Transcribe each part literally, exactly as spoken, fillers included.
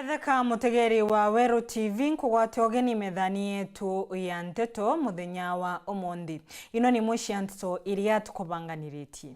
Theka mutegeri wa Weru T V, nkugwate ugeni methani yetu ya nteto muthenya wa umunthi. Ino ni imwe cia nteto iria tukubanganiritie.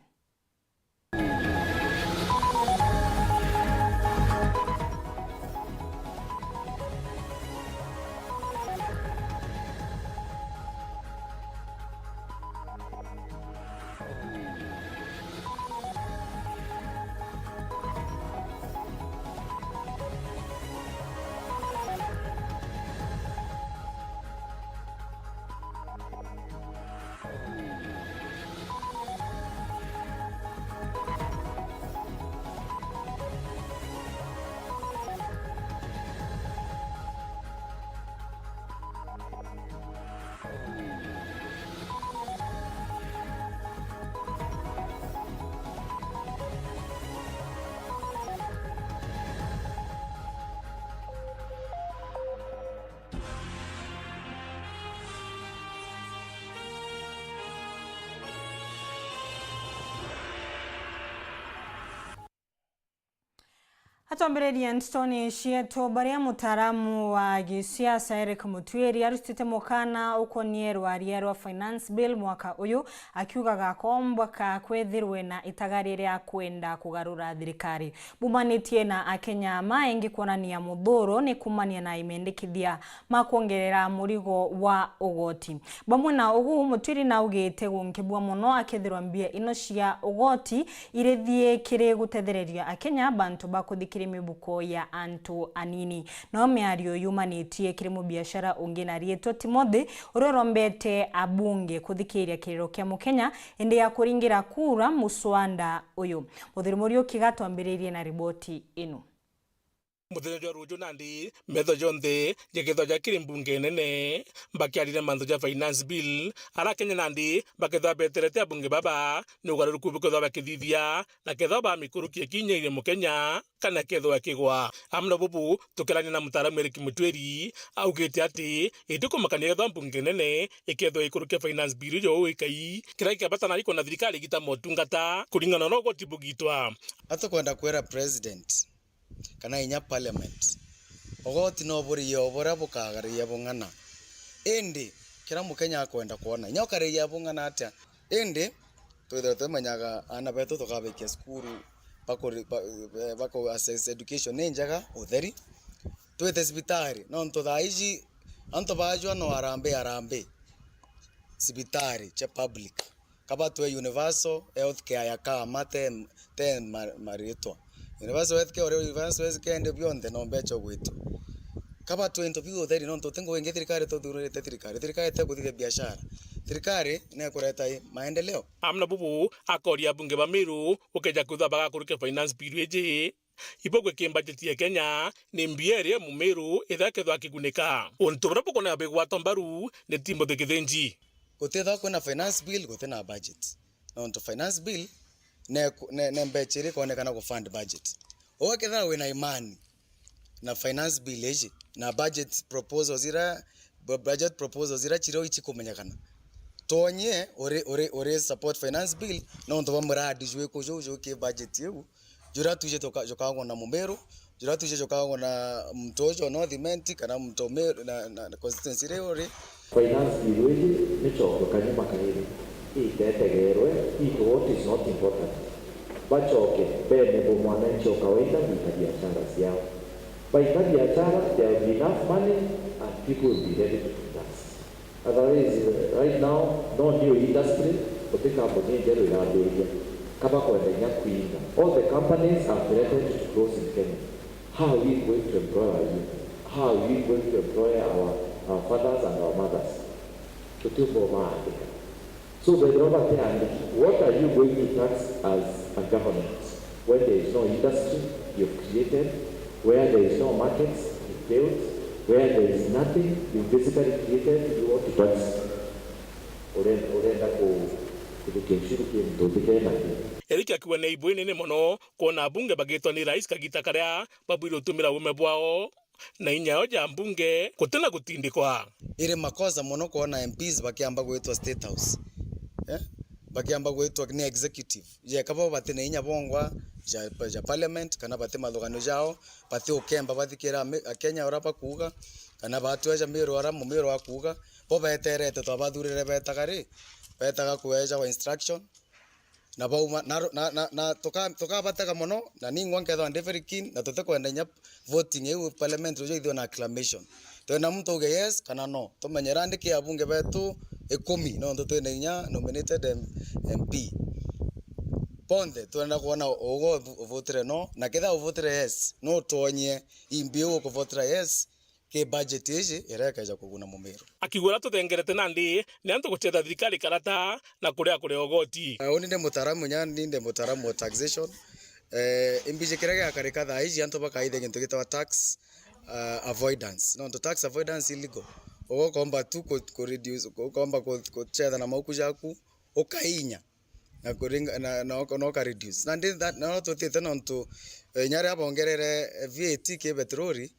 Atwambiriria ntetoni cietu, baria mutaaramu wa gisiasa Eric Mutwiri arutite mukana ukonie rwaria rwa Finance Bill mwaka uyu, akiugaga kombwa ka kwethirwe na itagari ria kwenda kugarura thirikari. Bumanitie na Akenya maingi kwonania muthuro ni kumania na imendekithia ma kwongerera murigo wa ugoti. Bamwe na ugu, Mutwiri naugite gunkibua mono akethirwa mbia ino cia ugoti irithie kiri gutethereria Akenya bantu ba kuthikiria mibuko ya antu anini. No miario yumanitie kiri mubiashara ungi na riitwa Timothy, uria urombete abunge kuthikiria kiriro kia Mukenya indi ya kuringira kura muswanda uyu. Muthuri Muriuki gatwambiririe na riboti ino. Muthenya jwa ruju nandi, metho jonthe jakethwa jakiri mbunge nene, bakiarire mantu ja Finance Bill, ara Akenya nandi bakethwa beterete abunge baba, ni ugaruruku bukethwa bakithithia, na kethwa bamikurukia kinya iri Mukenya, kana kethwa kigwa. Amwe na bubu, tukerania na mutaaramu Eric Mutwiri, augite ati, itikumakania kethwa mbunge nene ikethwa ikurukia Finance Bill ijo ikai, kiria kia bata nari kwona thirikari igita motungata, kuringana na ugoti bugitwa. Atukwenda kwira president, kana inya parliament. Ugoti no burie o buria bukagariria bung'ana. Indi, kiria Mukenya akwenda kwona, inya ukariria bung'ana atia, indi twithirwe tumenyaga aana betu tukabikia cukuru, bakuri-, ba-, eh, baku access education ni njega, utheri. Twite cibitari, nontu thaa iji antu bajua no harambee, harambee. Cibitari cia public. Kaba twe universal health care ya kama te, te ma-, maritwa. Universal health care, uria universal health care indi bionthe no mbecha ugwitwa. Kaba twe into biu utheri, nontu ti ngugi ingi thirikari tuthurite thirikari. Thirikari te kuthithia biashara. Thirikari ni kureta i maendeleo. Amwe na bubu, akoria abunge ba Meru, ukeja kwithwa bagakurukia Finance Bill iji, ibugwe ki budget ya Kenya, ni mbia iria Mumiru ithakethwa akigunika. Untu buria bukwona bigwatwa mbaru ni Timothy Kithinji. Gutithagwa kwina Finance Bill, gutina budget. Nontu Finance Bill ne, ne, ne mbecha iria ikonekana ku fund budget. Ugakethira wina imani na Finance Bill iji, na budget proposals ira, bu-, budget proposals ira chiro ichikumenyekana. Twonyie uri, uri, uri support Finance Bill, nontu bwa muradi jwiku ju, ju ki budget iu, juria twiji tuka-, jukagwa na Mumiru, juria twiji jukagwa na muntu uju North Imenti, kana muntu Meru, na, na, na constituency iria uri. Finance Bill iji ni chongo kanyuma kairi, itetegerwe, into what is not important. Bachoke bene bo mwananchi o kawaida gwita biashara ciao. Baita biashara, there will be enough money and people will be ready to invest. Otherwise, right now, no new industry, guti kambuni njeru irambiria. Kaba kwenda inya kwinga. All the companies have threatened to close in Kenya. How are we going to employ our youth? How are we going to employ our, our fathers and our mothers? Tutiumba ubaandika. So, bethirwa bateandiki, what are you going to tax as a government when there is no industry you've created, where there is no markets you've built, where there is nothing you physically created, you want to tax? Ure-, urenda ku-, kuthukia ushuru ki muntu uti kena ki? Eric akiuga ni aibu inene mono kwona abunge bagitwa ni rais kagita karia babwire utumira uume bwao na inya yao ja mbunge gutina gutindikwa. Iri makosa mono kwona M Ps bakiamba gwitwa State House. Eh? bakiamba gwitwa ni executive. Jeka bo bati na inya bongwa ja, ja parliament, kana bati mathuganio jao, bati ukemba bathikira mi-, Akenya uria bakuuga, kana batwija Miru uria Mumiru akuuga, bo beterete twabathurire betaga ri, betaga kuejagwa instruction, na bauma, na, na, na, na tuka-, tukabatega mono, na ningwa nkethwa ndi very keen, na tutikwenda inya voting iu parliament rujo ithio na acclamation. Twenda muntu auge yes kana no. Tumenye randi ki abunge betu ikumi, nontu twina inya nominated M-, M P. Bonthe twenda kwona ugo uvutire no, na ketha uvutire yes, no utwonyie imbi iu ukuvutira yes, ki budget iji iria ikeja kuguna Mumiru. Akiuga uria tuthengerete nandi ni antu gucetha thirikari karata na kuria kuria ugoti. Ah, uni ndi mutaaramu nya, ni ndi mutaaramu wa taxation. Eh, imbiji kiria giakarika thaa iji antu bakaithia gintu gitagwa tax, ah, avoidance. Nontu tax avoidance illegal. Ugokomba tu ku, ku reduce, ukomba ku, kucetha na mauku jaku, ukainya. Na kuringa, na, na, na uka reduce. Na ndi, na, na tutite nontu, eh, inya riria bongerere, eh, V A T ki petroli,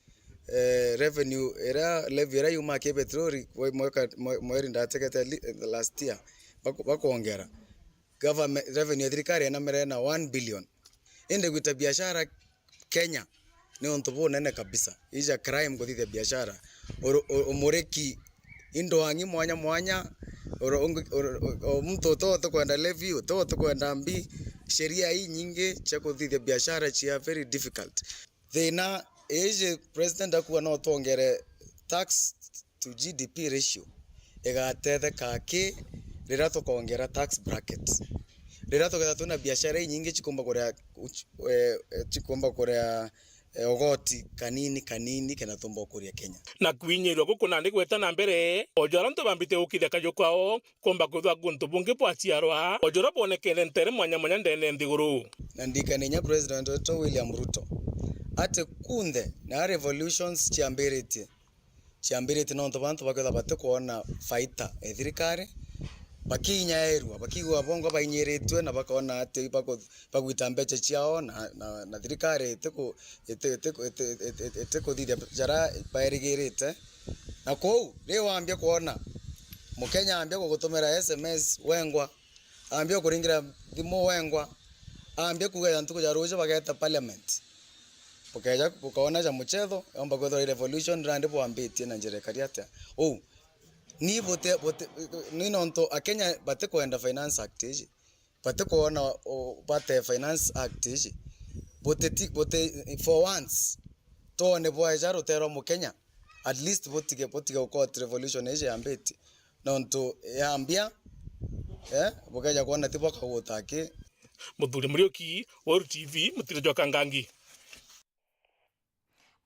eh, revenue iria, levy iria yumaa ki petroli, we-, mwaka, mwe-, mweri ndategete li-, eh, last year, baku-, bakwongera. Government, revenue ya thirikari inamere na one billion. Indi gwita biashara Kenya ni untu bunene kabisa. Ija crime kuthithia biashara. Uru-, u-, umuriki indo ang'i mwanya mwanya, uru-, ungi-, uru-, u-, u-, muntu uto-, utikwenda levy, uto-, utikwenda mbi, sheria inyingi cia kuthithia biashara cia very difficult. Thina iji president akuga no twongere tax to G D P ratio, igatetheka ki riria tukongera tax bracket? Riria tuketha twina biashara inyingi cikumba kuria, eh, eh, cikumba kuria, eh, ugoti kanini kanini kenda tumba ukuria Kenya. Na kwinyirwa guku nandi gweta na mbere, o jara antu bambite gukithia kaju kwao, kumba kwithwa guntu bungi bwaciarwa, o jara bwonekere ntere mwanya mwanya ndene nthiguru. Na ndikane inya President wetu William Ruto, ati kunthe na revolutions ciambiritie, ciambiritie nontu bantu bakwithwa batikwona faita e thirikari, bakinyairwa, bakigua bongwa bainyiritue na bakona ati baku-, bagwita mbeca ciao na, na, na thirikari itiku-, iti-, itiku-, iti-, iti-, iti-, itikuthithia jara baerigirite. Na kou, riu wambia kwona Mukenya ambia kugutumira S M S wengwa, ambia kuringira thimu wengwa, ambia kuuga ja ntuku ja ruuju bageta parliament. Bukeja bukoona ja muchetho, yomba kwithirwa i revolution, randi bwambitie na njira ikari atia? Uu, ni bute-, bute-, ni nontu Akenya batikwenda Finance Act iji. Batikwona u-, bate Finance Act iji. Buteti-, bute-, for once, twone bwaeja ruteerwa Mukenya, at least butige, butige gukoti revolution iji yambitie. Nontu yambia, eh, bukeja kwona ti bwakaguta aki. Muthuri Muriuki, Weru T V, mutiro jwa Kangangi.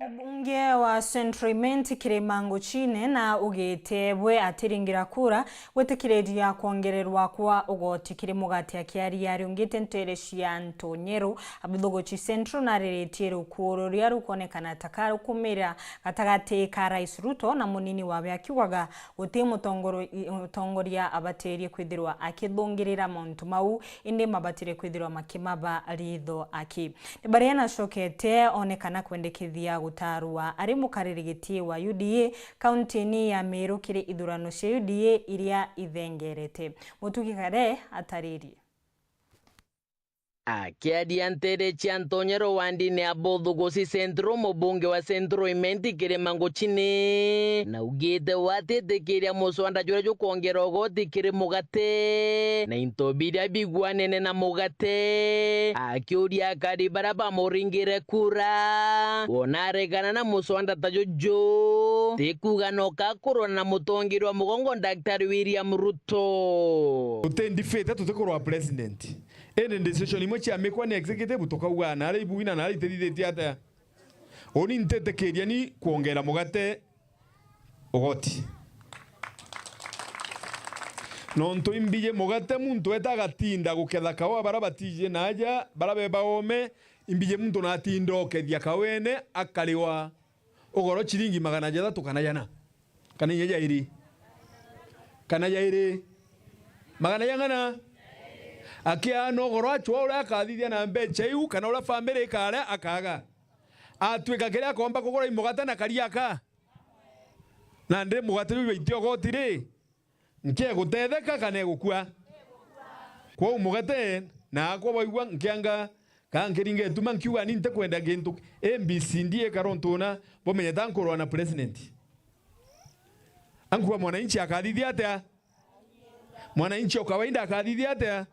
Mubunge wa Central Imenti Kirima Nguchine na ugite bwe atiringira kura gwitikiriria kwongererwa kwa ugoti kiri mugate akiaria ariungite ntere cia Ntonyeru, Abuthuguchi Central nariritie rukuo ruria rukwonekana ta karukumira gatagati ka Rais Ruto na munini wawe akiugaga guti mutongoro-, mutongoria abatirie kwithirwa akithungirira mauntu mau, indi mabatire kwithirwa makimaba ritho aki. Ni baria nacokete onekana kwendekithia gutarwa ari mukariri giti wa U D A kaunti-ini ya Meru kiri ithurano cia U D A iria ithengerete. Mutugi Kare ataririe. Akiaria ntere cia Ntonyero wandine ya Bothugusi Central, mubunge wa Central Imenti Kirima Nguchine, naugite we atitikiria muswanda juria jukwongera ugoti kiri mugate na into biria biguanene na mugate, akiuria akari baria bamuringire kura wona aregana na muswanda ta juju, ti kuuga no kakurwa na mutongeria wa mugongo Daktari William Ruto. Tuti ndibate, tutikurwa president. Indi decision imwe ciamikwa ni executive, tukauga naria ibui na naria itithithitie atia. Uni ntitikiria ni kwongera mugate ugoti. Nontu imbiji mugate muntu eta agatinda guketha kawa baria batiji na aja, baria beba ome, imbiji muntu natinda okethia kawene akariwa ugoro ciringi magana jathatu kana jana. Kana inya jairi. Kana jairi. Magana jang'ana. Akiaana ugoro acwa uria akathithia na mbeca iu, kana uria family ikaria akaga. Atwika kiria akomba kugura i mugate na kariaka. Na ndi mugate juu jwaitia ugoti ri, nkegutetheka kana egukua? Kwou mugate, na akwa baigua nkianga, ka nkiringa ituma nkiuga ni ntikwenda gintu A B C D ikara untu una, bumenyeta nkurwa na president. Ankuwa mwananchi akathithia atia? Mwananchi o kawaida akathithia atia?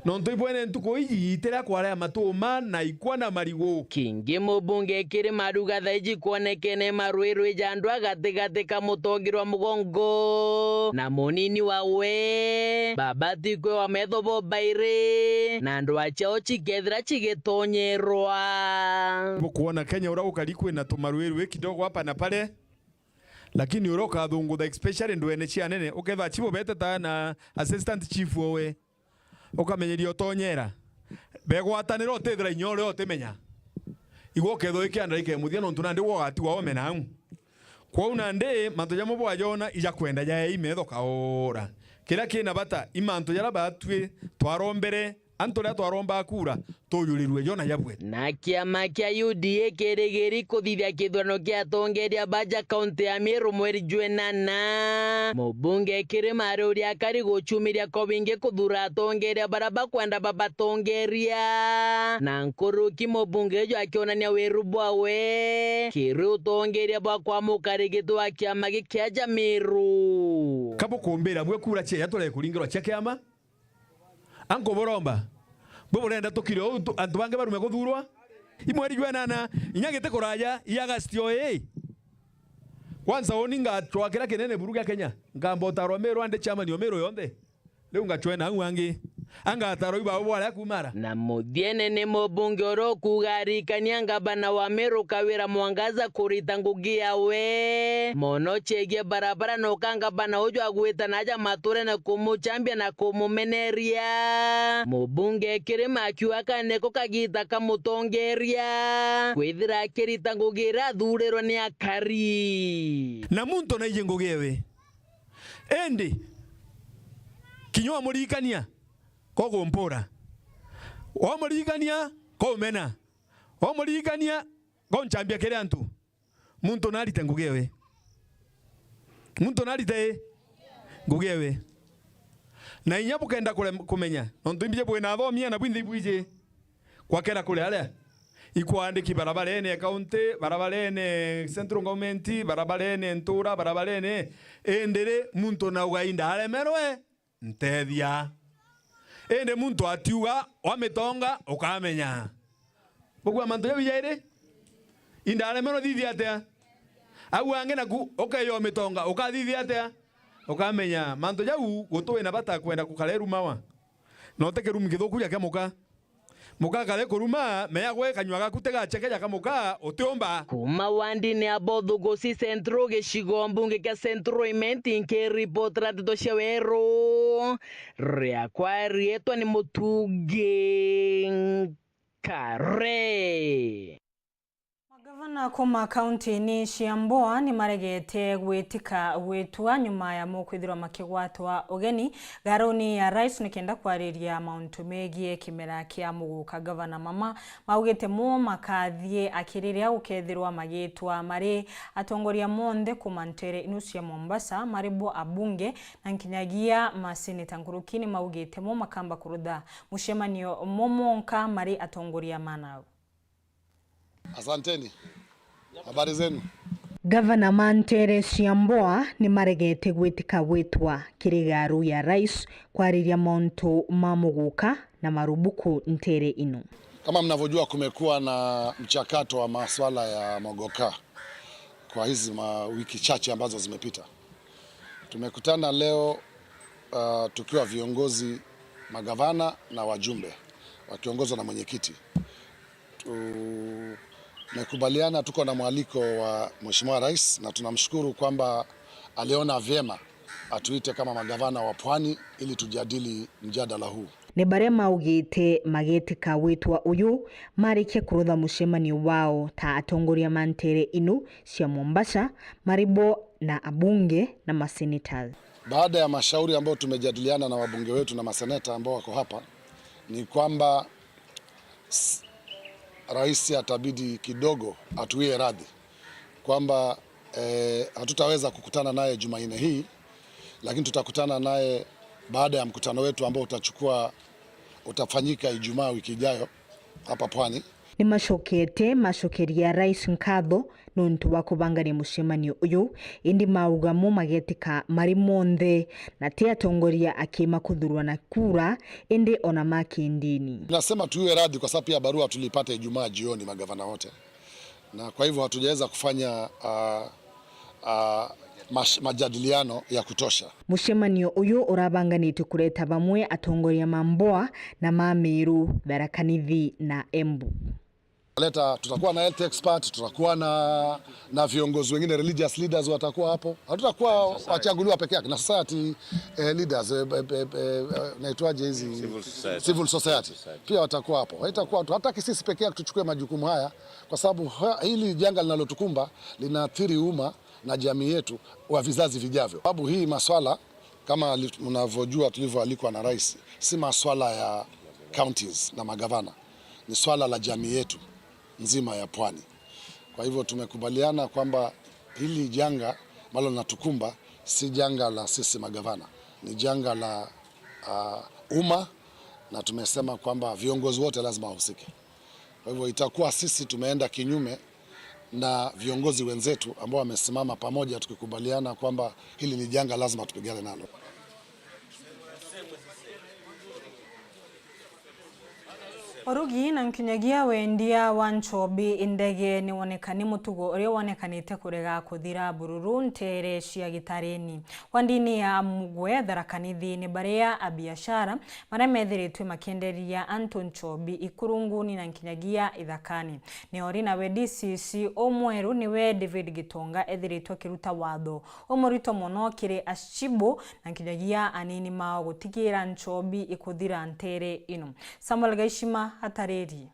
Nontu ibwene ntuku iji itiria kwarea matuma na ikwa na marigu. Kingi mubunge kiri maruga thaiji kwonekene marwirwi ja ndwa gatigati ka mutongi rwa mugongo na munini wawe. Baba tikwe wa metho bo bairi, na ndwa ciao cikethira cigitonyerwa. Bukwona Kenya uria gukari kwina tumarwirwi kidogo hapa na pale, lakini uria ukathungutha, especially ndwene cia anene, ukethira chief ubeteta na assistant chief owe, ukamenyeria utonyera. Begwatanira utithira inya uria utimenya. Igwe ukethirwa ikiandara ikemuthia nontu nandi gwe ugatigwa omena au. Kwou nandi mantu jamwe bwajona ijakwenda jaei metho kaura. Kiria kina bata i mantu jaria batwi twarombere, antu riria twaromba kura, tujurirue jo na jabwe. Na kiama kia U D A kirigiri kuthithia kithurano kia atongeria baja kaunti ya Meru mweri jwenana. Mubunge Kirima ari uria akari guchumiria kwa wingi kuthura atongeria baria bakwenda babatongeria. Na nkuruki mubunge uju akionania wiru bwawe kiri utongeria bwa kwamuka rigitwa kiama giki kia Meru. Kabukumbira bwe kura cia ya turekuringirwa cia kiama? Ankuburomba, bwe burenda tukire uu tu-, antu bangi barume kuthurwa? I mweri jwa enana, inya giti kuraja, i August o ii. Kwanza uni ngachwa kiria kinene buru gia Kenya, nkamba utarwa Meru andi chairman o Meru yonthe. Riu ngachwena au angi. Angatarwa ibao bwaria kumara. Na muthiene ni mubunge uria ukuga arikania ngavana wa Meru Kawira Mwangaza kurita ngugi yawe. Mono ciegie barabara noka ngavana uju agwita na aja maturene kumuchambia na kumumeneria. Mubunge Kirima akiuga ka niko kagita ka mutongeria kwithira akirita ngugi iria athurirwe ni akari. Na muntu naiji ngugi ewe. Indi kinya wamuririkania, kogumpura. Wamuririkania, koumena. Wamuririkania, konchambia kiri antu. Muntu narite ngugi ewe. Muntu narite i? Ngugi ewe. Na inya bukenda kure-, kumenya, nontu imbiji bwina athomi na bwinthe ibwiji. Kwakera kuri aria ikwandiki barabarene ya county, barabarene central government, barabarene ntura, barabarene, indi ri muntu na ugainda aremerwe. Ntethia. Indi muntu atiuga, wa mitonga ukamenya. Bugua mantu jau jairi? Indaremerwa thithia atia? Au angi naku ukeyo mitonga, ukathithia atia? Ukamenya. Mantu jau gutu wina bata kwenda gukara irumawa. Na uti kirumi kithuku ja kia muka. Muka kare kuruma, mea gwe kanyua gaku tigachekeja ka muka, utiumba. Kuma wandini ya Bothugusi Central, gicigo mbunge kia Central Imenti, nkiripotera ndeto cia weru. Riakwa riitwa ni Mutungi Nkare. Magavana kuma kaunti-ini cia Mboa ni maregete gwitika gwitua nyuma ya mo kwithirwa makigwatwa ugeni garuni ya Rais nikenda kwariria mauntu megie kimera kia muguka. Gavana Mama maugite mo makathie akiriria gukethirwa magitwa mari atongoria monthe kuma ntere inu cia Mombasa, mari bo abunge na nkinyagia maseneta nkuruki ni maugite mo makamba kurutha mucemanio mo monka mari atongoria manao. Asanteni. Habari zenu? Gavana ma ntere cia Mboa ni maregete gwitika gwitwa kiri garu ya Rais kwariria mauntu ma muguka na marubuku ntere inu. Kama mnavyojua, kumekuwa na mchakato wa masuala ya mogoka kwa hizi ma wiki chache ambazo zimepita. Tumekutana leo, uh, tukiwa viongozi, magavana na wajumbe wakiongozwa na mwenyekiti. Tumekubaliana, tuko na mwaliko wa Mheshimiwa Rais na tunamshukuru kwamba aliona vyema atuite kama magavana wa Pwani ili tujadili mjadala huu. Ni baria maugite magetika gwitwa uyu marikie kurutha mucemanio wao ta atongoria ma ntere inu cia Mombasa, mari bo na abunge na maseneta. Baada ya mashauri ambayo tumejadiliana na wabunge wetu na maseneta ambao wako hapa, ni kwamba s-, rais atabidi kidogo atuwie radhi kwamba, eh, hatutaweza kukutana naye Jumanne hii, lakini tutakutana naye Baada ya mkutano wetu ambao utachukua, utafanyika Ijumaa wiki ijayo hapa Pwani. Ni macokete macokeria Rais nkatho nontu wa kubangania mucemanio uyu, indi mauga mo magetika mari monthe, na ti atongoria akima kuthurwa na kura, indi ona ma kindini. Nasema tuiwe radhi kwa sababu pia barua tulipata Ijumaa jioni, magavana wote, na kwa hivyo hatujaweza kufanya, ah, ah, mash-, majadiliano ya kutosha. Mucemanio uyu urabanganitwe kureta bamwe atongoria ma Mboa na ma Meru, Tharaka Nithi na Embu. Leta, tutakuwa na health expert, tutakuwa na, na viongozi wengine, religious leaders watakuwa hapo. Hatutakuwa wachaguliwa peke yake, na society, eh, leaders, eh, eh, eh, eh, naitwaje hizi? Civil society. Civil society. Pia watakuwa hapo. Haitakuwa tu, hataki sisi peke yake tuchukue majukumu haya, kwa sababu ha-, hili janga linalotukumba linaathiri umma na jamii yetu wa vizazi vijavyo. Sababu hii maswala, kama li-, mnavyojua tulivyoalikwa na rais, si maswala ya counties na magavana, ni swala la jamii yetu nzima ya Pwani. Kwa hivyo tumekubaliana kwamba hili janga ambalo linatukumba si janga la sisi magavana, ni janga la, ah, umma, na tumesema kwamba viongozi wote lazima wahusike. Kwa hivyo itakuwa sisi tumeenda kinyume na viongozi wenzetu ambao wamesimama pamoja tukikubaliana kwamba hili ni janga lazima tupigane nalo. Urugi na nkinyagia wendia wa nchobi indege ni woneka-, ni mutugo uria wonekanite kurega kuthira bururu nteere cia Gitareni. Wandini ya Mugwe, Tharaka Nithi, ni baria abiashara baria methiritwe makienderia antu nchobi ikurunguni na nkinyagia ithakani. Ni ori nawe D C C umweru niwe David Gitonga ethiritwe akiruta watho umurito mono kiri acibo na nkinyagia anini mao gutigira nchobi ikuthira nteere ino. Samuel Gaishima atariri.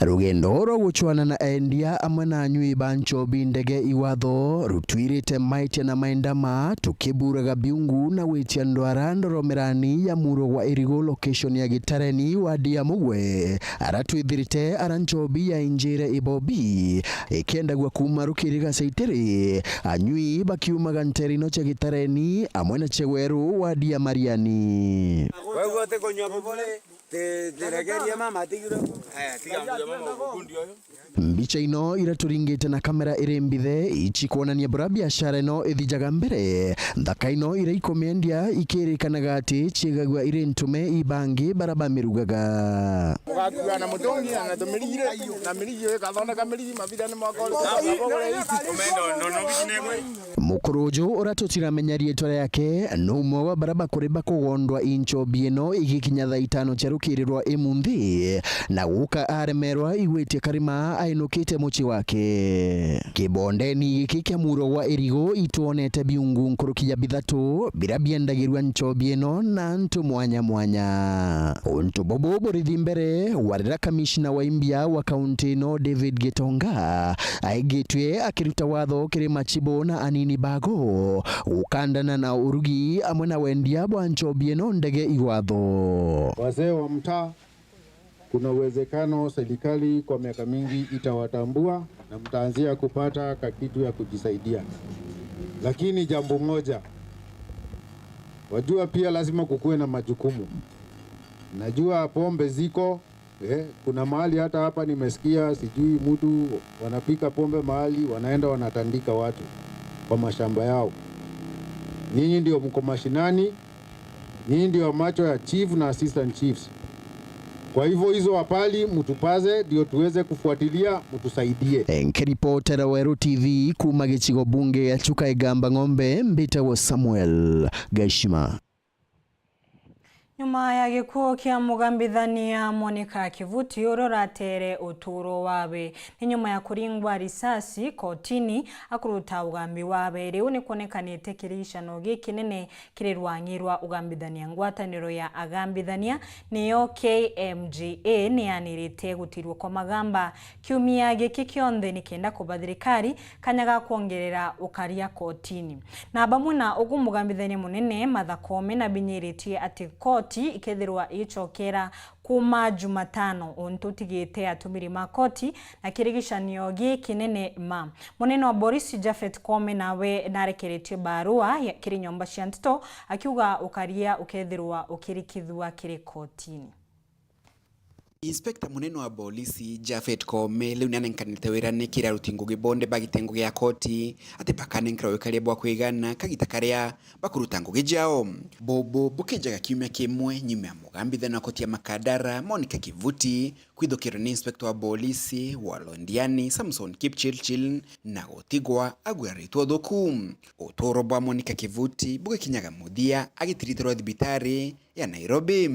Rugendo rwa gucwana na endia amwe na anyui ba nchobi ndege iwatho rutwirite maitia na maindama, tukiburaga biungu na gwitia ndwara ndoromerani ya Muro gwa Irigu, location ya Gitareni, wadi ya Mugwe. Ara twithirite ara nchobi ya injire ibobi ikiendagua kuuma rukiri gacaitiri, anyui bakiumaga nterino cia Gitareni amwe na Chegweru, wadi ya Mariani. Wewe utikunywa bubore, ti-, tiregerie mama atigire. Aya, tiga nguye mama ukundi uyu. Mbicha ino iraturingite na kamera iri mbithe ichikwonania bura biashara ino ithijaga mbere. Nthaka ino iria ikumiendia ikirikanaga ati ciigagua iri ntume ibangi bara bamirugaga. Ugakua na mutungi, na tumirigire, na mirigi ikathondeka mirigi, mabira ni mwaka uri. Mukuru uju uria tutiramenya riitwa riake ni umwe wa bara bakuri bakugondwa i nchobi ino igikinya thaa itano cia rukiri rwa imunthi, na guka aremerwa igwitie karima ainukite mucii wake. Kibondeni giki kia Muro gwa Irigu itwonete biungu nkuruki ya bithatu biria biendagirua nchobi ino na antu mwanya mwanya. Untu bubu burithi mbere wa riria kamishna wa imbia wa kaunti ino David Gitonga aigitwe akiruta watho kiri machibo na anini bago gukandana na urugi amwe na wendia bwa nchobi ino ndege iwatho. Wazee wa mtaa, kuna uwezekano serikali kwa miaka mingi itawatambua na mtaanzia kupata kakitu ya kujisaidia. Lakini jambo moja, wajua pia lazima kukuwe na majukumu. Najua pombe ziko, eh, kuna mahali hata hapa nimesikia sijui mtu wanapika pombe mahali, wanaenda wanatandika watu kwa mashamba yao. Nyinyi ndio mko mashinani, nyinyi ndio macho ya chief na assistant chiefs. Kwa hivyo hizo habari mtupaze ndio tuweze kufuatilia, mtusaidie. Nkiripotera Weru T V kuuma gicigo bunge ya Chuka Igamba Ng'ombe, mbitagwo Samuel Gaishima. Nyuma ya gikuo kia mugambithania Monica Kivuti, uria uratere uturo wawe, ni nyuma ya kuringwa risasi kotini akuruta ugambi wawe. Riu ni kuonekanite kiricano gikinene kiri rwangi rwa ugambithania. Ngwataniro ya agambithania, niyo K M G A, niyanirite gutirwa kwa magamba kiumia giki kionthe nikenda kuba thirikari kanya ga kwongerera ukaria kotini. Na bamwe na ugu, mugambithania munene Martha Koome nabinyiritie ati koti ikethirwa igicokera Kuuma Jumatano, untu utigite atumiri ma koti na kirigicanio gikinene ma. Munene wa borisi Japhet Koome nawe narekeretue barua ya, kiri nyomba cia nteto, akiuga ukaria ukethirwa ukirikithua kiri kotini. Inspector munene wa borisi Japhet Koome riu nianenkanite wirane kiri aruti ngugi bonthe ba gitengo gia koti ati bakanenkerwa wikaria bwa kwigana kagita karia bakuruta ngugi jao. Bubu bukijaga kiumia kimwe nyuma ya mugambithania wa koti ya Makadara, Monica Kivuti, kwithukirwa ni inspector wa borisi wa Londiani, Samson Kipchirchir, na gutigwa aguraritwe uthuku. Uturo bwa Monica Kivuti bugikinyaga muthia agitiritirwa thibitari ya Nairobi.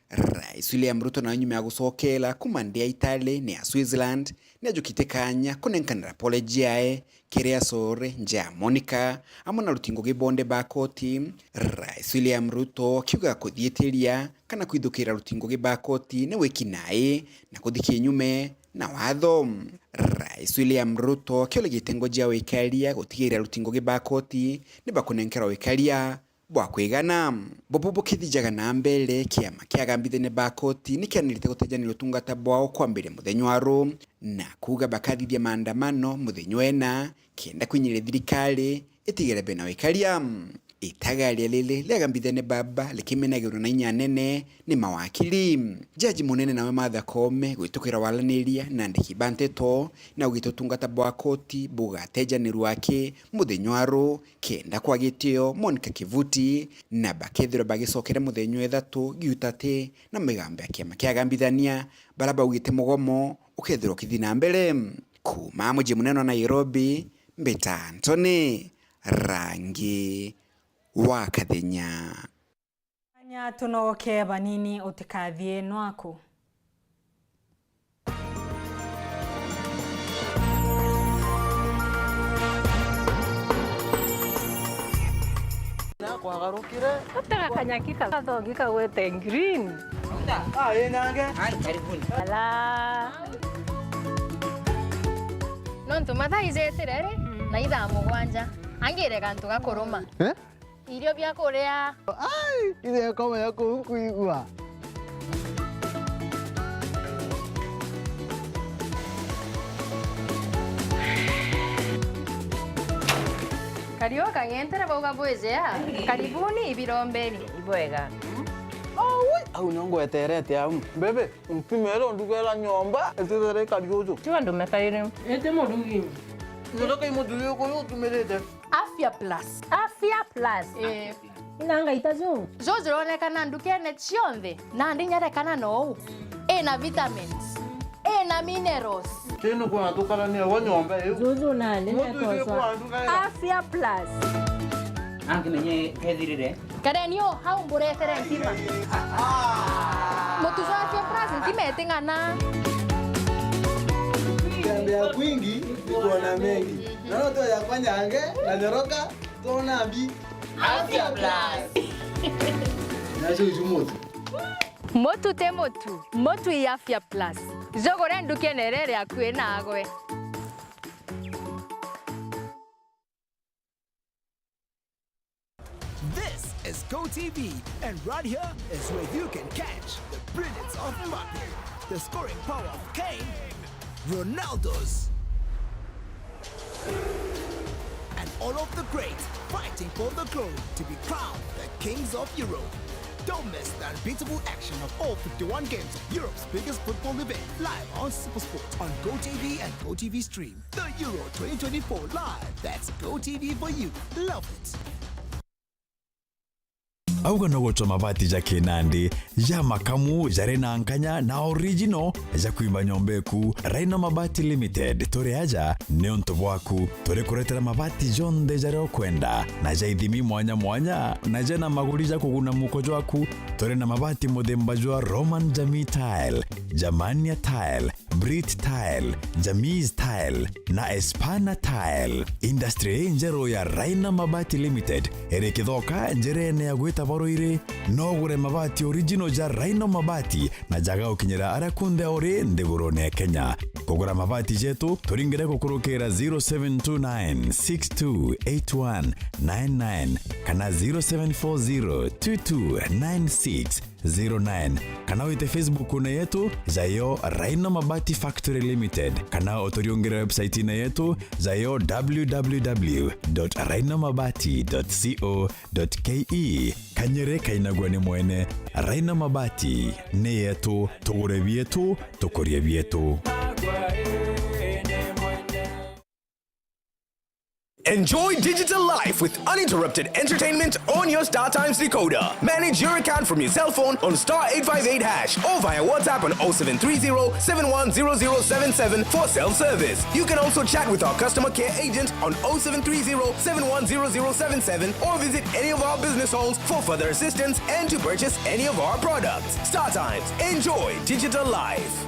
Rais William Ruto nawe nyuma ya gucokera kuuma nthi ya Italy ni ya Switzerland, niajukite kanya kunenkanira pole jiae kiri acore nja ya Monica amwe na aruti ngugi bonthe ba koti. Rais William Ruto akiuga kuthiitiria kana kwithukira aruti ngugi ba koti ni wiki nai na kuthi kinyume na watho. Rais William Ruto akiuria gitengo jia wikaria gutigiira aruti ngugi ba koti ni bakunenkerwa wikaria bwa kwigana. Bubu bukithijaga na mbere, kiama kia agambithania ba koti ni kianirite gutejaniria utungata bwao kwambiria muthenya wa ru na kuuga bakathithia maandamano muthenya wena kenda kwinyiria thirikari itigere bena wikaria. Itagaria riri ria agambithania baba rikimenagirwa na inya nene ni mawakiri. Jaji munene nawe Martha Koome gwitukira waraniria na andiki ba nteto na ugite utungata bwa koti bugatejanirwa aki muthenya wa ru kenda kwa gitio Monica Kivuti, na bakethirwa bagicokera muthenya wa ithatu giutati na migambo ya kiama kia agambithania baria baugite mugomo ukethirwa ukithi na mbere. Kuuma muji munene wa Nairobi, mbita Anthony Rangi wa Kathenya. Anya tunogoke banini, utikathie nwaku. Kwagarukire. Gutega kanyaki kathongi kagwete green. Ah, ĩ nange. Ala. Nontu mathaa ijetire ri, na ithaa mugwanja. Angire gantu gakuruma. Eh? Irio bia kuria. Ai, ithe komenya kuu nkuigua. Kariu kang'entere bauga bwijea. Karibuni ibirombeni. Ibwega. Aui, au nio ngweterete au. Bebe, mpimere ndugera nyomba, itithere ikari uju. Tiga ndume kairi. Iti murugi. Nyoka imuthuri uyu utumirite. Afya Plus. Afya Plus. Eh. Ina ngaita ju. Ju jironekana ndukene cionthe, nandi nyerekana nou. Ina vitamins. Ina minerals. Tino kuna tukarania wa nyomba iu. Juju nandi. Mutu itwe kwa nduka ira. Afya Plus. Angi menye kethirire. Kareni o hau mburetere nkima. Mutu jwa Afya Plus nkima iting'ana. Tembea kwingi, nikuona mengi. Naona tu yakwa nyange, na nyoroka, tuona mbi. Afya Plus. Nacio icu mutu. Mutu ti mutu, mutu i Afya Plus. Jugure ndukene iria iri akui nagwe. This is Go T V, and right here is where you can catch the brilliance of Mbappe, the scoring power of Kane, Ronaldo's, and all of the greats fighting for the glory to be crowned the kings of Europe. Don't miss the unbeatable action of all fifty-one games of Europe's biggest football event, live on SuperSport on Go T V and Go T V Stream. The Euro twenty twenty-four live. That's Go T V for you. Love it. Auga no gucwa mabati ja kinandi, ja makamu, jari na nkanya na original, ja kwimba nyomba eku. Rhino Mabati Limited, turi aja niuntu bwaku. Turi kuretera mabati jonthe jaria ukwenda, na ja ithimi mwanya mwanya, na jena maguri ja kuguna muko jwaku. Turi na mabati muthemba jwa Roman Jamii Tile, Germania Tile, Brit Tile, Jamis Tile na Espana Tile. Industry injeru ya Rhino Mabati Limited iri Kithoka, njirene ya gwita Baruiri. No ugure mabati original ja Rhino Mabati na jaga gukinyira aria kunthe uri nthigurune ya Kenya. Kugura mabati jetu, turingire gukurukira zero seven two nine six two eight one nine nine kana zero seven four zero two two nine six zero nine, kana wite Facebook-une yetu, jayo Rhino Mabati Factory Limited, kana uturiungire website-ine yetu, jayo w w w dot rhino mabati dot co dot k e. Kanyere kainagua ni mwene. Rhino Mabati ni yetu, tugure bietu, tukurie bietu. Enjoy digital life with uninterrupted entertainment on your StarTimes decoder. Manage your account from your cell phone on star eight five eight hash or via WhatsApp on oh seven three zero seven one zero zero seven seven for self-service. You can also chat with our customer care agent on oh seven three zero seven one zero zero seven seven or visit any of our business halls for further assistance and to purchase any of our products. StarTimes. Enjoy digital life.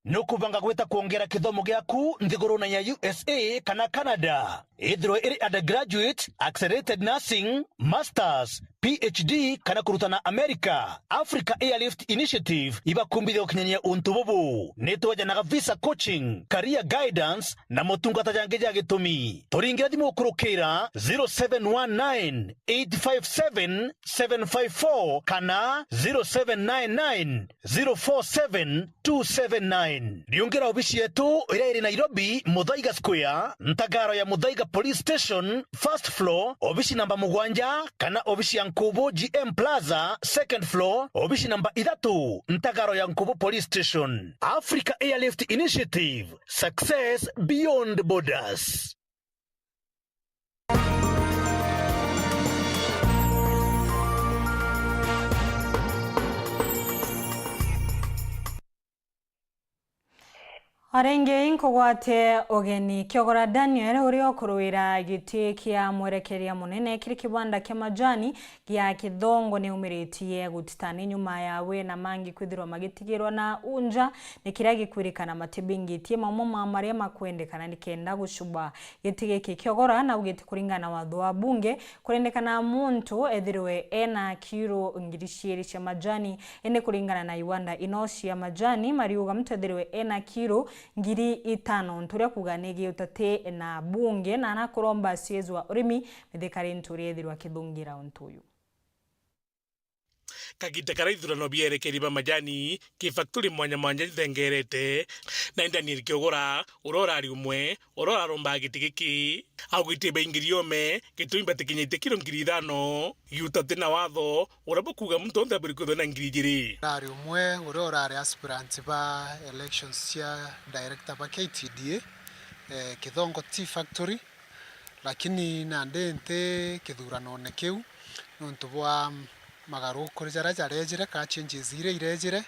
Nukubanga gwita kwongera kithomo giaku nthigurune ya U S A kana Canada? Ithirwe iri undergraduate, accelerated nursing, masters, P H D kana kurutana America, Africa Airlift Initiative ibakumbithia gukinyania untu bubu. Nitwejanaga visa coaching, career guidance na motungata jangi ja gitumi. Turingire thimu gukurukira zero seven one nine eight five seven seven five four kana zero seven nine nine zero four seven two seven nine. Riungira obici yetu iria iri Nairobi, Muthaiga Square, ntagaro ya Muthaiga Police Station, first floor, obici namba mugwanja, kana obici ya Nkubu G M Plaza, second floor, obici namba ithatu, ntagaro ya Nkubu Police Station. Africa Airlift Initiative, success beyond borders. O ringi inkugwate ugeni. Kiogora Daniel, uria ukuruira giti kia mwerekeria munene kiri kibanda kia majani gia Kithongo, ni umiritie gutitani nyuma yawe na mangi kwithirwa magitigirwa na unja, ni kiria gikwirikana matibingitie mamwe ma maria makwendekana nikenda gucuba giti giki. Kiogora naugite kuringana na watho wa bunge, kurendekana muntu ethirwe ena kiro ngiri ciiri cia majani, indi kuringana na iwanda ino cia majani, mariuga muntu ethirwe ena kiro ngiri itano, untu uria kuuga ni giutati na bunge, na nakuromba C S wa urimi Mithika Linturi ethirwa akithungira untu uyu. Kagiita karia ithurano bia erekeri ba majani ki factory mwanya mwanya ithengerete, na Daniel Kiogora, uria urari umwe uria urarombaga giti giki, augite baingiri ome gitumi batikinyite kiro ngiri ithano, giutati na watho uria bukuuga muntu onthe aburi kwithwa na ngiri ijiri. Urari umwe uria urari aspirant ba elections cia director ba K T D A, eh, Kithongo Tea Factory, lakini nandi nti kithuranone kiu niuntu bwa magaruku jaria jarejire, ka changes iria irejire,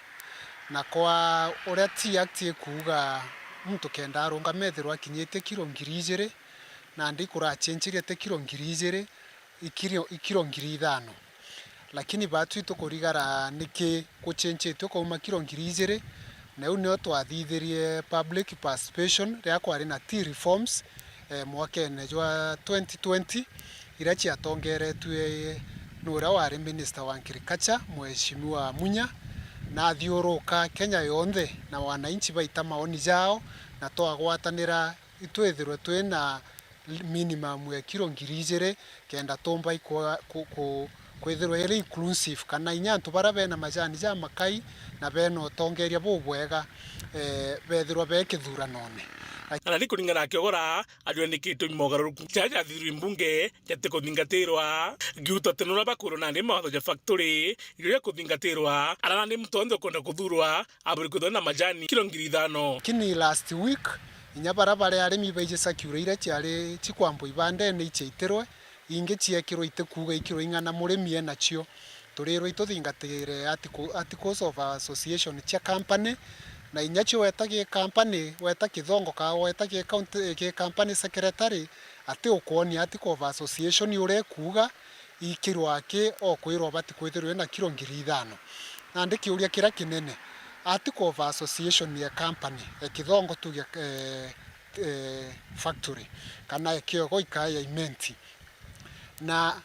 na kwa uria Tea Act ikuuga muntu kenda arungama ethirwa akinyitie kiro ngiri ijiri, nandi kurachenjirie ti kiro ngiri ijiri, ikiro, ikiro ngiri ithano. Lakini baatwi tukurigara niki guchenjitue kuuma kiro ngiri ijiri, na iu nio twathithirie public participation riria kwari na tea reforms, eh, mwakene jwa twenty twenty, iria ciatongeretue ni uria wari minister wa agriculture, Mheshimiwa Munya, na athiuruka Kenya yonthe, na wananchi baita maoni jao, na twagwatanira itwithirwe twina minimum ya kiro ngiri ijiri, kenda tumba ikwa-, ku-, ku-, kwithirwa iri inclusive, kana inya antu baria bena majani jamakai na bena utongeria bubwega, eh, bethirwa be kithuranone. Kana ni kuringana na Kiogora, ajwe ni gitumi mogaruruku jaria jathithirwe mbunge jati kuthingatirwa. Giuta tene uria bakwirwa nandi mawatho ja factory, irio ja kuthingatirwa, ara nandi muntu onthe ukwenda kuthurwa, aburi kwithwa na majani kiro ngiri ithano. Lakini last week, inya baria bari arimi baiji circular iria ciari cikwambwa ibandene iciaitirwe, ingi ciekirwe itikuuga ikiro ing'ana murimi enacio. Turirwe ituthingatire article, articles of association cia company, na inya cio weta gi company, weta Kithongo ka weta gi county, gi company secretary, ati ukwonia article of association uria ikuuga, ikirwa aki o kwirwa ubati kwithirwa na kiro ngiri ithano. Nandi kiuria kiria kinene, article of association ya company, e Kithongo tuge, e, e, factory, kana e Kiogo ikaa ya imenti. Na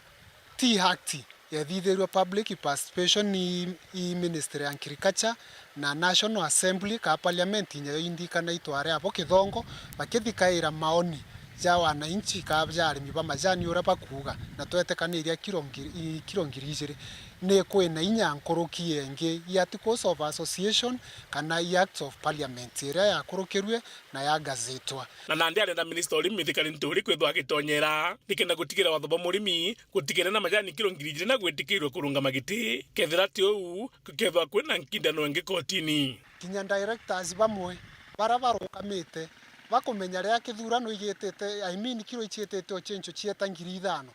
Tea Act Yethithirue public participation i, i Ministry ya Agriculture na National Assembly ka Parliament, inya yo indikana itware abo kithongo, bakithikaira maoni ja wananchi ka ja arimi ba majani uria bakuuga, na twetekaniria kiro ngiri, i, kiro ngiri ijiri. Ni kwina inya nkuruki yengi ya Articles of Association kana i Acts of Parliament iria yakurukirue na yagazitwa. Na nandi arenda minista urimi Mithika Linturi kwithwa agitonyera nikenda gutigira watho bwa murimi gutigere na majani kiro ngiri ijiri na gwitikirwe kurungama giti, kethira ti uu, gukethwa kwina nkindano ingi kotini. Kinya directors bamwe bara barungamite bakumenya riria kithurano igitite, I mean, kiro iciitite o cenco cieta ngiri ithano,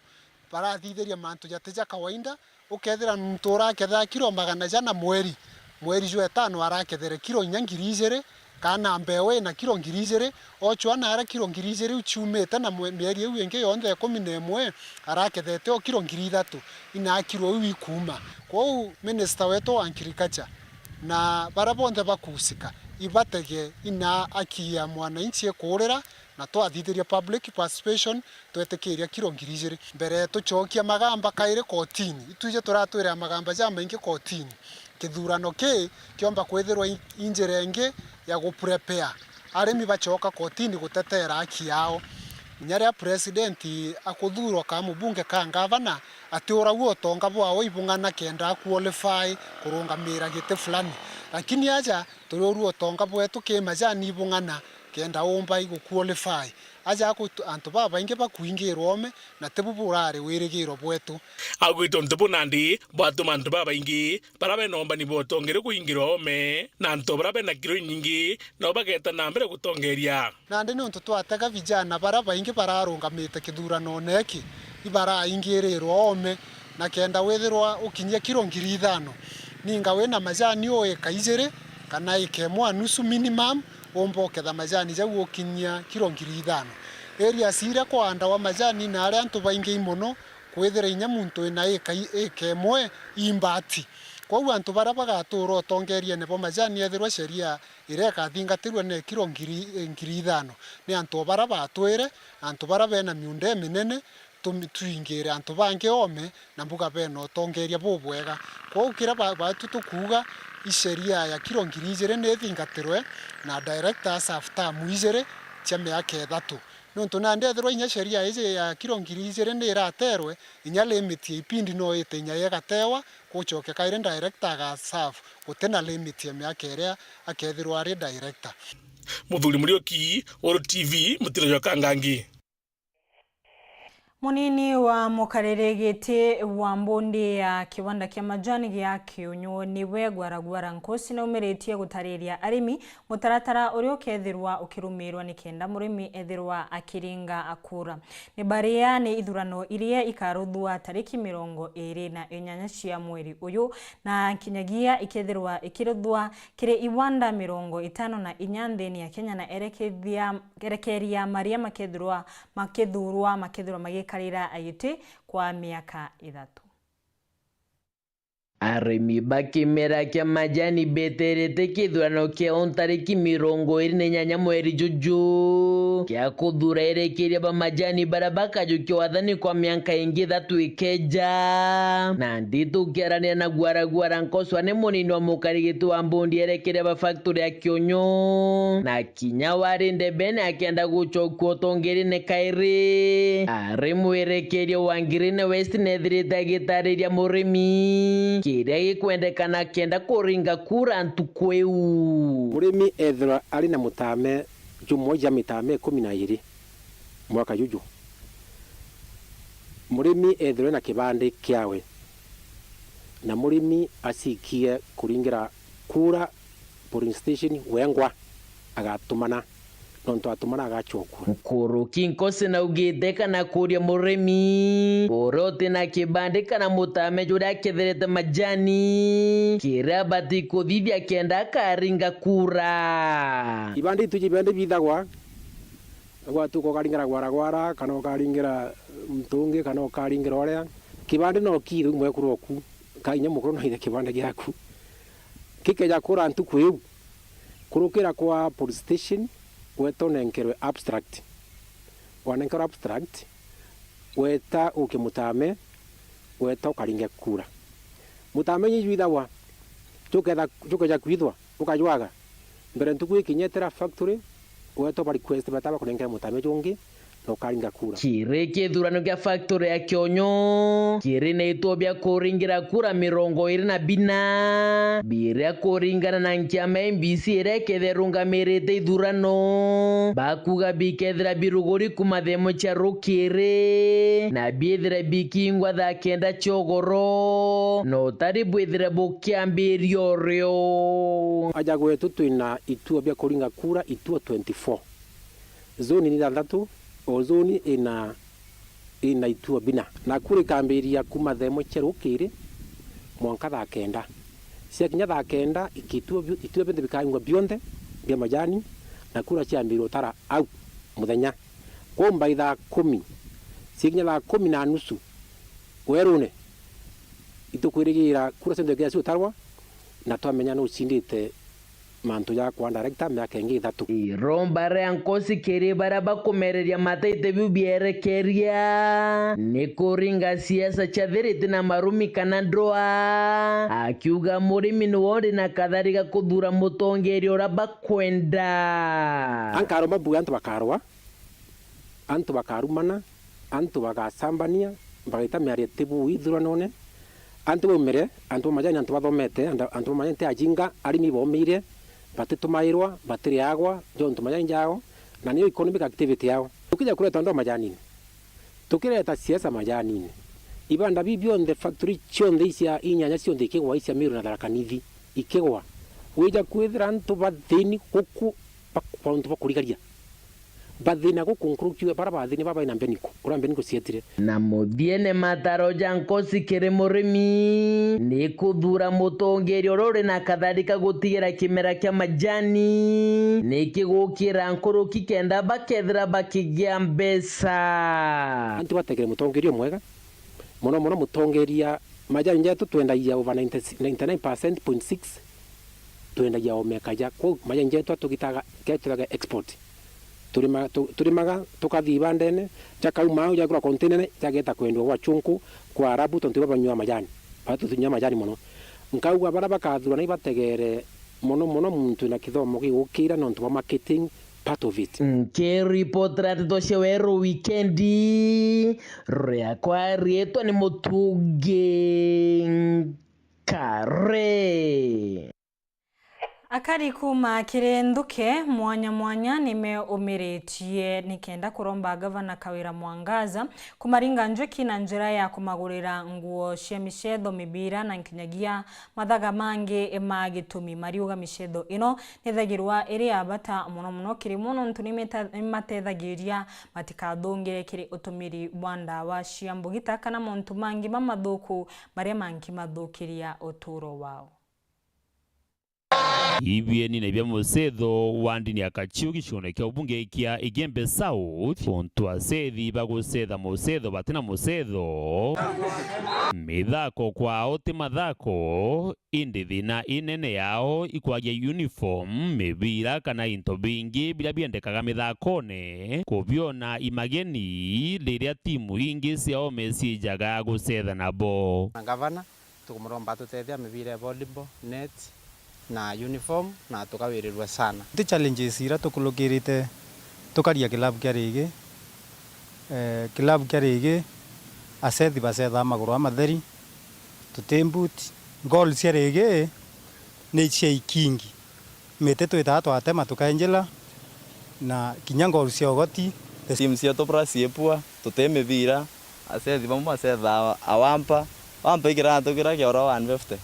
barathithiria mantu jati ja kawaida. Ukethira muntu uraketha kiro magana jana mweri, mweri jwa itano arakethere kiro inya ngiri ijiri, kana mbeu ina kiro ngiri ijiri, ochwa naria kiro ngiri ijiri iu ciumite na mwe-, mieri iu ingi yonthe ikumi na imwe arakethete o kiro ngiri ithatu, ina kiro iu ikuuma. Kwou minister wetu wa agriculture na baria bonthe bakuusika, ibatege ina aki ya mwananchi ikurira, na twathithiria public participation, twetikiria kiro ngiri ijiri. Mbere tucokia magamba kairi kotini, itwije turatwira magamba jamaingi kotini, kithurano kii kiomba kwithirwa i, i njira ingi ya guprepare arimi bacoka kotini gutetera haki yao. Inya riria president akuthurwa ka mubunge ka ngavana, atiuragua utonga bwawe ibung'ana kenda aqualify kurungamira giti fulani. Lakini aja turiurua utonga bwetu ki majani ibung'ana kenda umba iguqualify. Aja aku-, antu babaingi bakuingirwa oome, na tibu burari wirigiro bwetu. Augite untu bu nandi bwatuma antu babaingi bara bena umbani bwa utongeri kuingirwa oome, na antu bara bena kiro inyingi nao bageta na mbere gutongeria. Nandi niuntu twatega vijana bara baingi bararungamite kithuranone iki, ibaraingirirwa oome, na kenda withirwa ukinyia kiro ngiri ithano, ninga wina majani o ika ijiri kana ika imwe na nusu minimum, umba uketha majani jau ukinyia kiro ngiri ithano. Areas iria kwaandawa majani na aria antu baingi mono, kwithira inya muntu wina ika i-, ika imwe imbati. Kwou antu baria bagatuura utongeriene bwa majani, ethirwa sheria iria ikathingatirua ni kiro ngiri, ngiri ithano, ni antu o baria batwire, antu baria bena miunda iminene, tumi-, twingire antu bangi oome, na mbuga bena utongeria bubwega. Kwou kiria ba-, batu tukuuga, i sheria ya kiro ngiri ijiri ni ithingatirwe, na directors serve term ijiri cia miaka ithatu. Niuntu nandi ethirwa inya sheria iji ya kiro ngiri ijiri ni iraterwe, inya limit ya ipindi no ite inya igatewa, gucoke kairi director agaserve gutina limit ya miaka iria akethirwa ari director. Muthuri Muriuki, Uru T V, mutino jwa Kangangi. Munini wa mukariri giti wa mbundi ya kiwanda kia majani gia Kiunyu niwe Gwara Gwara Nkosi naumiritie gutariria arimi mutaratara uria ukethirwa ukirumirwa nikenda murimi ethirwa akiringa kura. Ni baria ni ithurano iria ikaruthwa tariki mirongo iri na inyanya cia mweri uyu, na nkinyagia ikethirwa ikiruthwa kiri iwanda mirongo itano na inya nthini ya Kenya, na erekethia-, erekeria maria makethirwa makithurwa, makethirwa magikarira giti kwa miaka ithatu. Arimi ba kimera kia majani beterete kithurano kiao ntariki mirongo iri na inyanya mweri juju kia kuthura erekeria ba majani baria bakajukia wathani kwa miaka ingi ithatu ikeja. Nandi tukiarania na Gwara Gwara Nkoswa ni munini wa mukarigiti wa mbundi erekeria ba factory ya Kiunyu, na kinya wari ndebene akenda gucokua utongeriene kairi. Ari mwerekeria wa Green West nethirite agitariria murimi kiria gikwendekana kenda kuringa kura ntuku iu. Murimi ethirwa ari na mutame jumwe ja mitame ikumi na iri mwaka juju. Murimi ethirwe na kibandi kiawe, na murimi acikie kuringira kura polling station wengwa, agatumana, nontu atumana agacokua. Nkuruki Nkosi naugite kana kuria murimi uria uti na kibandi kana mutame juria aketherete majani, kiria abati kuthithia kenda akaringa kura. Ibandi itu ja ibandi bithagwa, gwatuka ukaringira Gwara Gwara, kana ukaringira muntu ungi, kana ukaringira uria. Kibandi no kiithe mwekuru oku, ka inya mukuru no aithe kibandi giaku. Kikeja kura ntuku iu, kurukira kwa police station, weta unenkerwe abstract. Wanenkerwa abstract, weta uke mutame, Gweta ukaringe kura. Mutamenyi jwithagwa, juketha-, jukeja kwithwa, ukajwaga. Mbere ntuku ikinyetera factory, weta ba request bata bakurengere mutamenyi jungi, na ukaringa kura. Kiri kithurano kia factory ya Kionyo, kiri na ituo bia kuringira kura mirongo iri na bina, biria kuringana na nkiama ya M B C iria ikethira irungamirite ithurano, bakuga bikethira biruguri kuma themo cia rukiri, na biithire bikingwa thaa kenda cia ugoro, na utari bwithire bukiambiria urio. Aja gwetu twina ituo bia kuringa kura, ituo twenty-four. Zone ni ithanthatu, o zone ina, ina ituo bina. Na kura ikambiria kuma thaa imwe cia rukiri mwanka thaa kenda. Ciakinya thaa kenda, ikituo bio-, ituo bionthe bikaingwa bionthe bia majani, na kura ciambirwa utara au muthenya. Kwou by thaa kumi, ciakinya thaa kumi na nusu werune, itukwirigira kura cionthe ikinya ciutarwa, na twamenya nu ucindite mantu ja kwa director miaka ingi ithatu. Iromba ria nkosi kiri baria bakumereria mata ite biu bierekeria ni kuringa siasa ciathirite na marumi kana ndwaa, akiuga murimi niwe uri na kathari ga kuthura mutongeria uria bakwenda. Ankaromba mbuge antu bakarwa, antu bakarumana, antu bagasambania, bagaita miario ti buu ithuranone. Antu baumire, antu ba majani, antu bathomete, antu, antu ba majani ti ajinga, arimi baumire, batitumairwa, batiriagwa, jontu majani jao, na niyo economic activity yao. Tukija kureta antu ba majanini, tukireta siasa majanini, ibanda biu bionthe, factory cionthe icia inyanya cionthe ikigwa, icia Meru na Tharaka Nithi ikigwa, wija kwithira antu bathini guku, ba-, antu bakurigaria. Bathina guku nkuruki baria bathini baba ina mbeniko, uria mbeniko cietire. Na muthiene mataro ja nkosi kiri murimi ni kuthura mutongeria uria uri na kathari ka gutigira kimera kia majani ni kigukira nkuruki kenda bakethira bakigia mbeca. Antu bategere mutongeria umwega, mono mono mutongeria majani jetu twendagia over ninety, ninety-nine percent point six twendagia o mekaja. Kwou majani jetu atugitaga, ketwiraga export. Turima-, tu-, turimaga, tukathii ibandene, jakauma au, jagurwa container, jageta kwendwa gwa chunku, kwa Arabu, tontu ibo banyua majani. Batu tunyua majani mono. Nkauga baria bakathurana ibategere mono mono muntu wina kithomo gigukira nontu bwa marketing part of it. Nkiripotera nteto cia Weru Wikendi, riakwa riitwa ni Mutungi Nkare. Akari kuuma kiri nthuke mwanya mwanya ni meumiritie nikenda kuromba Gavana Kawira Mwangaza kumaringa njwiki na njira ya kumagurira nguo cia micetho, mibira na nkinyagia mathaga mangi ma gitumi. Mariuga micetho ino nithagirwa iri ya bata mono mono kiri mo nontu nimeta-, nimatethagiria matikathungire kiri utumiri bwa ndawa cia mbugita kana montu mangi mamathuku maria mangimathukiria uturo wao. Ibienine bia mucetho wa ndini ya Kachiu gicione kia ubunge kia Igembe South, untu acethi bagucetha mucetho batina mucetho, mithako kwao ti mathako, indi thina inene yao ikwagia uniform, mibira kana into bingi biria biendekaga mithakone, kubiona imageni riria timu ingi ciao mecijaga gucetha nabo. Na gavana, tukumuromba atutethia mibira ya volleyball, net, na uniform, na tukawirirua sana. Ti challenges iria tukulukirite tukaria kilabu kia Rigi. Eh, kilabu kia Rigi, acethi bacethaa maguru amatheri, tuti mbuti. Goal cia Rigi ni cia ikingi. Miti twitaa twatema tukainjila, na kinya ngoru cia ugoti. Timu cietu bura ciipua, tuti mibira, acethi bamwe bacethaa awampa, wampa ikiratu kiria kia oro one fifty.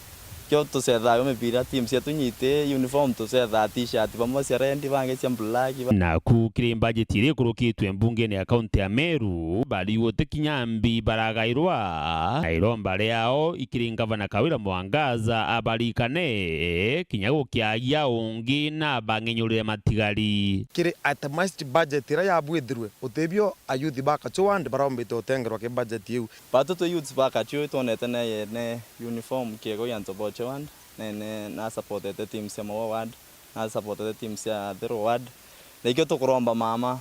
Kio tucethaa yo mibira, timu cietu nyiti, uniform tucethaa t-shirt, bamwe cia red, bangi cia black, ba- Naku kiri mbajeti iria ikurukitwe mbungene ya kaunti ya Meru, bari guti kinya mbi baragairwa, na iromba riao ikiri ngavana Kawira Mwangaza abarikane, kinya gukiagia ungi na abang'enyurire matigari. Kiri itemized budget iria yabwithirwe, utibio ayuthi ba Kachu ward barombite utengerwa ki budget iu. Batu twi youths ba Kachu twonete neyene uniform kiego ya antu ba Oche ward, nene nasupportete team cia Maua ward, nasupportete team cia Thero ward. Nikio tukuromba mama,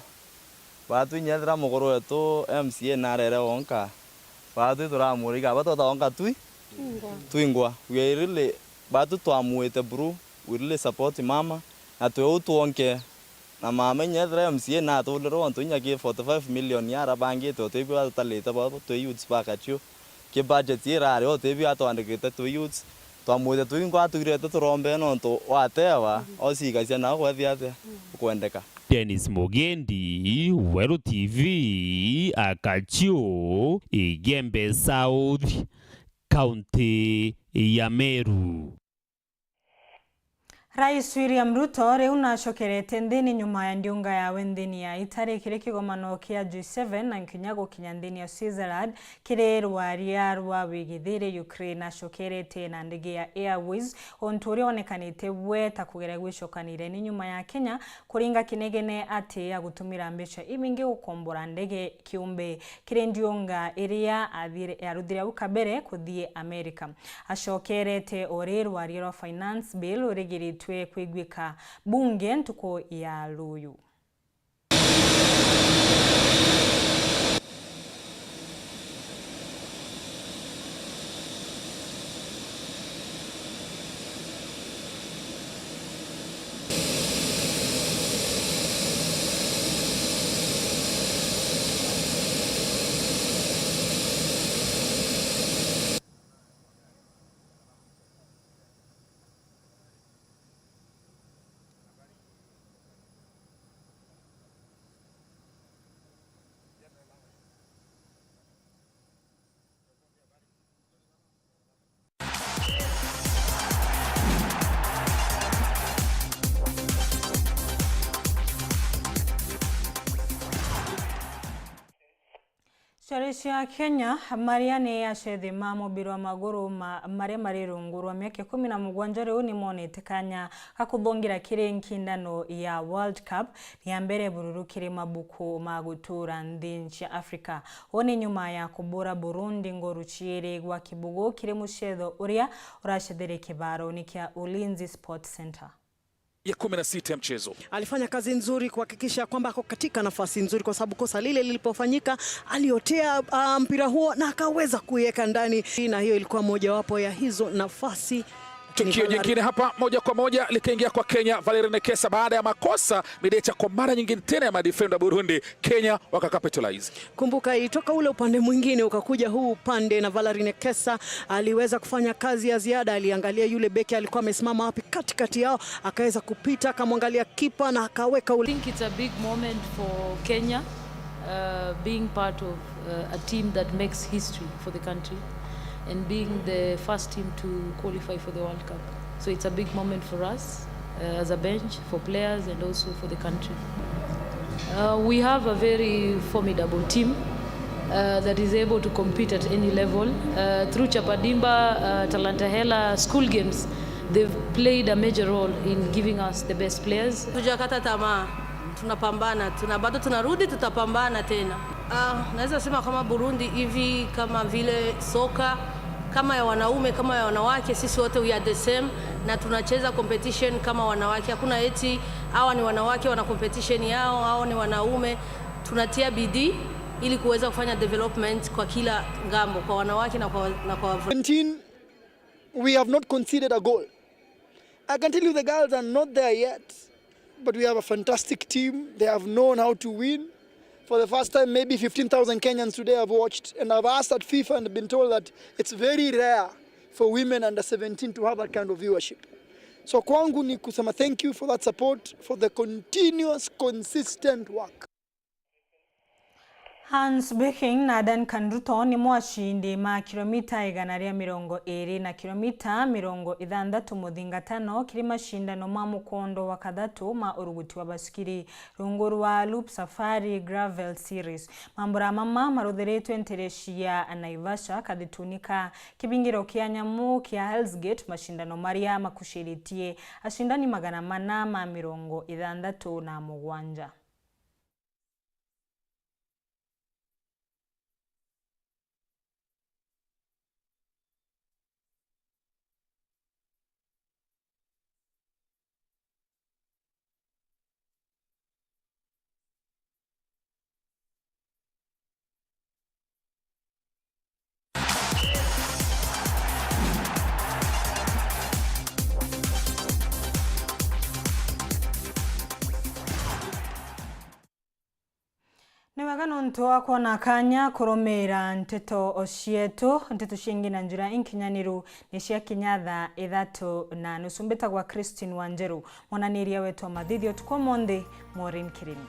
batu inya ethira mukuru wetu M C A narere wonka, Batwi turamurika, aba twataonga twi. Twingwa. Twingwa. We really, batwi twamuite buru. We really support mama. Na twi uu twonke. Na mama inya ethira M C A natulirwe ontu inya ki forty-five million arabangite, utibio atutalite bo twi youths ba Kachio. Ki budget irari, utibio atwandikite twi youths. Twamwite twingwa atwirete turombe nontu watewa, ociikacia nao kwethia atia ukwendeka. Dennis Mugendi, Weru T V, Akachio, Igembe South, County ya Meru. Rais William Ruto riu nacokerete nthini nyuma ya ndiunga yawe nthini ya Italy kiri kigomano kia G seven na nkinya gukinya nthini ya Switzerland kiri rwaria rwa wigithiri Ukraine. Acokerete na ndege ya Airways, untu uria onekanite bwe ta kugeria gwicokanira ni nyuma ya Kenya kuringa kinegene ati ya gutumira mbeca ibingi gukombora ndege kiumbe kiri ndiunga iria athire-, yaruthire au kabere kuthii America. Acokerete o ri rwaria rwa Finance Bill urigiritwe kwiguika bunge ntuku ya ruyu. Ciori cia Kenya, maria ni acethi ma mubira wa maguru ma, maria mari rungu rwa miaka ikumi na mugwanja riu ni monete kanya ga kuthungira kiri nkindano ya World Cup, ria mbere bururu kiri mabuku ma gutura nthi cia Africa. Uu ni nyuma ya kubura Burundi ngoru ciiri gwa kibugu kiri mucetho uria uracethire kibaroni kia Ulinzi Sports Center. Ya kumi na sita ya mchezo. Alifanya kazi nzuri kuhakikisha kwamba ako katika nafasi nzuri, kwa sababu kosa lile lilipofanyika, aliotea, ah, mpira huo na akaweza kuiweka ndani, na hiyo ilikuwa mojawapo ya hizo nafasi. Tukio jingine hapa, moja kwa moja likaingia kwa Kenya, Valerie Nekesa, baada ya makosa, Midecha kwa mara nyingine tena ya madefender Burundi, Kenya waka capitalize. Kumbuka, ilitoka ule upande mwingine ukakuja huu upande, na Valerie Nekesa aliweza kufanya kazi ya ziada. Aliangalia yule beki alikuwa amesimama wapi katikati yao, akaweza kupita, akamwangalia kipa na akaweka ule. I think it's a big moment for Kenya, uh, being part of, uh, a team that makes history for the country and being the first team to qualify for the World Cup. So it's a big moment for us, uh, as a bench, for players and also for the country. Uh, we have a very formidable team, uh, that is able to compete at any level. Uh, through Chapadimba, uh, Talanta Hela, school games, they've played a major role in giving us the best players. Tujakata tamaa, tunapambana, tuna-, bado tunarudi, tutapambana tena. Ah, naweza sema kama Burundi hivi, kama vile soka, kama ya wanaume, kama ya wanawake, sisi wote we are the same, na tunacheza competition kama wanawake. Hakuna eti hawa ni wanawake wana competition yao, hao ni wanaume. Tunatia bidii ili kuweza kufanya development kwa kila ngambo, kwa wanawake na kwa, na kwa wavulana. Seventeen, we have not conceded a goal. I can tell you the girls are not there yet, but we have a fantastic team. They have known how to win. For the first time, maybe fifteen thousand Kenyans today have watched, and I've asked at FIFA and been told that it's very rare for women under seventeen to have that kind of viewership. So kwangu ni kusema thank you for that support, for the continuous, consistent work. Hans Beking na Duncan Ruto nimo acindi ma kilomita igana ria mirongo iri na kilomita mirongo ithanthatu muthingatano kiri macindano ma mukondo wa kathatu ma uruguti wa basikiri rungu rwa Loop Safari Gravel Series. Mambura mama maruthiritwe ntereshi ya Naivasha, kathituni ka kibingiro kia nyamu kia Hell's Gate, macindano maria makuciritie acindani magana mana ma mirongo ithanthatu na mugwanja. Aga nontu wa kwona kanya kurumira nteto cietu, nteto ciingi na njira inkinyaniru ni cia kinya thaa ithatu na nusu. Mbitagwa Christine Wanjeru, mwananiria wetu wa mathithio tuku umunthi, Maureen Kirimi.